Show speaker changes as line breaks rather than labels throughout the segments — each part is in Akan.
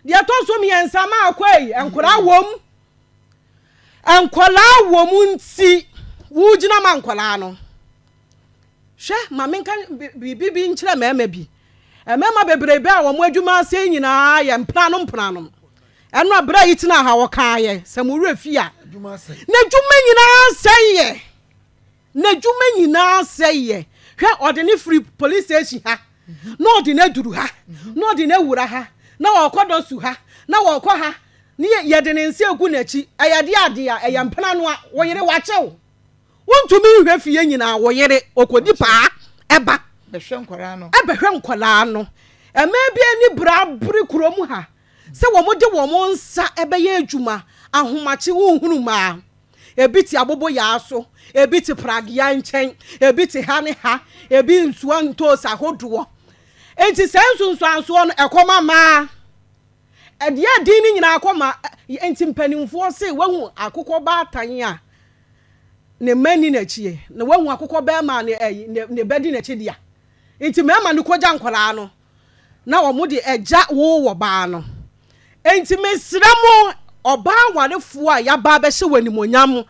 Deɛ ɛtɔ so mmiɛnsa, maa akɔ yi, nkwadaa wom, nkwadaa wom, nti wogyina ma nkwadaa no. Hwɛ, ma menka biribi bi nkyerɛ mmarima bi. Mmarima bebrebe a wɔn adwuma ase nyinaa yɛ mpenanom mpenanom. Ɛno a berɛ a yi tena ha, wɔkaayɛ sɛ mo werɛ fi a, n'adwuma nyinaa sɛe yɛ, n'adwuma nyinaa sɛe yɛ. Hwɛ, ɔde ne firi police station ha na ɔde ne aduru ha na ɔde ne awura ha na ɔkɔ dɔsu ha na wɔkɔ ha ne yɛde ne nsa egu n'akyi. Ɛyɛ de adeɛ a ɛyɛ mpena no a wɔyere wakyɛw, wontumi nhwɛ fie nyinaa. Wɔyere okodi paa ɛba
bɛhwɛ nkwaraa no.
Ɛbɛhwɛ nkwadaa no. Mmaa bi ani bere abere kurom ha sɛ wɔn de wɔn nsa ɛbɛyɛ adwuma. Ahomakye wohunu mmaa ebi te abobo yaa so, ebi te pragea nkyɛn, ebi te ha ne ha, ebi nsuo ntoos ahodoɔ. Nti sɛ nsonsansoɔ no ɛkɔma mmaa ɛdeɛ ɛdin no nyinaa kɔma. Nti mpanimfoɔ se wahu akokɔ baatan a ne mma ni n'akyi na wahu akokɔ bɛrima a ne ɛyi ne ba di n'akyi dea. Nti mmarima no kɔgya nkwadaa no na wɔn de ɛgya wo wɔ baa no. Nti mesrɛ mo, ɔbaa awarefoɔ a yaba abɛhyɛ wɔ animonyam,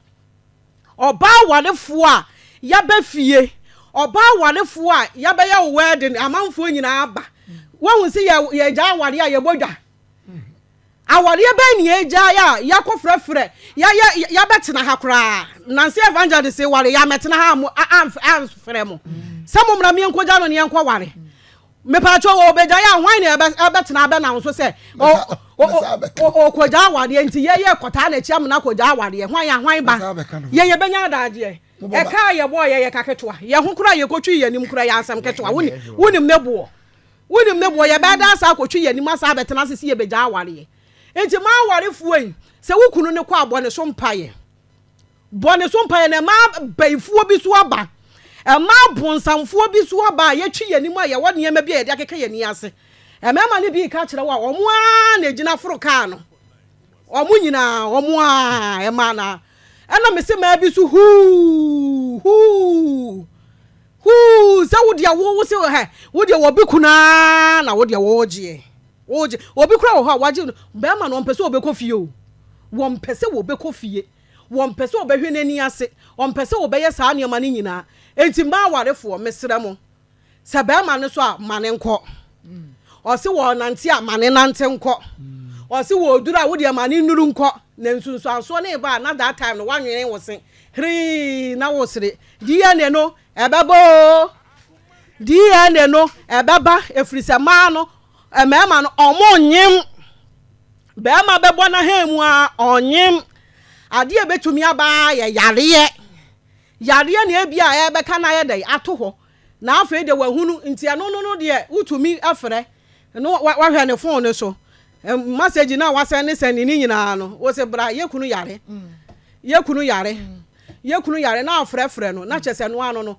ɔbaa awarefoɔ a yaba fie, ɔbaa awarefoɔ a yabɛyɛ wo wedding, amanfoɔ nyinaa aba, wɔn si yɛ yɛgya awareɛ a yɛbɔ dwa. Awareɛ bɛn ne yɛgya a yɛakɔ frɛfrɛ yɛyɛ yɛbɛtena ha koraa? Nansi Evangelist ware yɛamɛtena ha mo amfrɛ mo sɛ mo mmara miɛnkɔgya no ne yɛnkɔ ware. Mepatwa wɔ obɛgya yɛ a, hwan na ɛbɛtena abɛnam so sɛ ɔkɔgya awareɛ? Nti yɛyɛ kɔtaa n'akyi amena kɔgya awareɛ. Hwan yɛ hwan ba yɛn yɛbɛnya adagyeɛ? Ɛka a yɛbɔ yɛyɛ ka ketewa, yɛn ho kora yɛkɔtwi yɛn anim kora yɛ asɛm ketewa. Wonim ne boɔ, wonim ne boɔ. Yɛbɛda asa akɔtwi yɛn anim asa abɛtena ase si yɛbɛgya awareɛ. Nti maa awarefoɔ yi, sɛ wo kunu ne kɔ abɔ ne so mpaeɛ, bɔ ne so mpaeɛ. Na ɛmaa bɛyifoɔ bi so aba, ɛmaa bonsamfoɔ bi so aba a yɛtwi yɛn anim a yɛwɔ nneɛma bi a yɛde akeka yɛn ani ase. Mmarima no bi ka kyerɛ wo a, wɔn ara na egyina foro kaa no, wɔn nyinaa wɔn ara ɛmaa na ɛna mesi mmaa bi so huu huu huu sɛ wo deɛ wo sɛ hɛ wo deɛ wɔ bi kunaa na wo deɛ wɔregyeɛ wɔregye. Obi kura wɔ hɔ a wagye no bɛrima no, ɔmpɛ sɛ ɔbɛkɔ fie o, wɔmpɛ sɛ wɔbɛkɔ fie, wɔmpɛ sɛ ɔbɛhwɛ n'ani ase, ɔmpɛ sɛ ɔbɛyɛ saa nneɛma no nyinaa. Enti mmaa awarefoɔ, mesrɛ mo, sɛ bɛrima no so a, ma ne nkɔ. Ɔse wɔ nante a, ma ne nante nkɔ. Ɔse wɔ oduru a, wodeɛ ma ne nnuru nkɔ. Na nsunsuansoɔ ne ba a, na that time no wanwene wo se hirii na wo sere. DNA no ɛbɛba o, DNA no ɛbɛba, ɛfiri sɛ mmaa no, mmarima no, ɔmo nyem. Bɛrima bɛbɔ n'ahan mu a, ɔnyem adeɛ bɛtumi aba yɛ yareɛ, yareɛ na ebi a ɛbɛka na ayɛ dɛ ato hɔ na afei de wahunu. Nti ɛno no deɛ, wotumi afrɛ no, wahwɛ ne phone no so message na wasɛn ne sɛn ne nyinaa no, wɔsɛ bra, yɛ kunu yare, yɛ kunu yare, yɛ kunu yare, na afrɛfrɛ no na kyɛ sɛ no ano no.